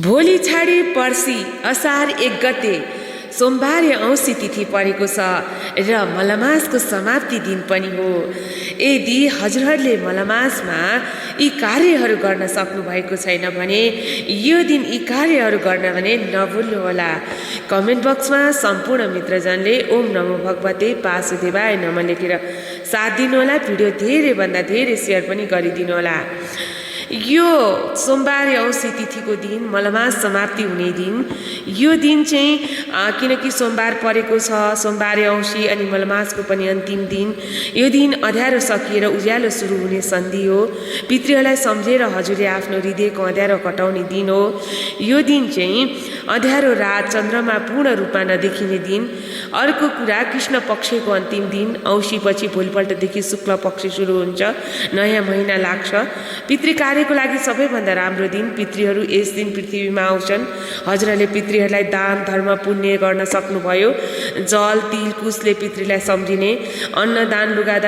भोलि छाडी पर्सि असार 1 गते सोमबार औँसी तिथि परेको छ र मलमासको समाप्ति दिन पनि हो। यदि हजुरहरूले मलमासमा यी कार्यहरू गर्न सक्नु भएको छैन भने यो दिन यी कार्यहरू गर्न भने नभुल्नुहोला। कमेन्ट बक्समा सम्पूर्ण मित्रजनले ओम नमो भगवते वासुदेवाय नमः लेखेर साथ दिनुहोला। भिडियो धेरैभन्दा धेरै सेयर पनि गरिदिनुहोला। यो सोमबार औँसी तिथिको दिन मलमास समाप्ति हुने दिन, यो दिन चाहिँ किनकि सोमबार परेको छ, सोमबार औँसी अनि मलमासको पनि अन्तिम दिन, यो दिन अँध्यारो सकिएर उज्यालो सुरु हुने सन्धि हो। पितृहरूलाई सम्झेर हजुरले आफ्नो हृदयको अँध्यारो कटाउने दिन हो। यो दिन चाहिँ अँध्यारो रात चन्द्रमा पूर्ण रूपमा नदेखिने दिन। अर्को कुरा, कृष्ण पक्षको अन्तिम दिन औँसी पछि भोलिपल्टदेखि शुक्ल पक्ष सुरु हुन्छ, नयाँ महिना लाग्छ। पितृ कार्यको लागि सबैभन्दा राम्रो दिन। पितृहरू यस दिन पृथ्वीमा आउँछन्। हजुरहरूले पितृहरूलाई दान धर्म पुण्य गर्न सक्नुभयो। जल तिल कुशले पितृलाई सम्झिने, अन्न दान लुगा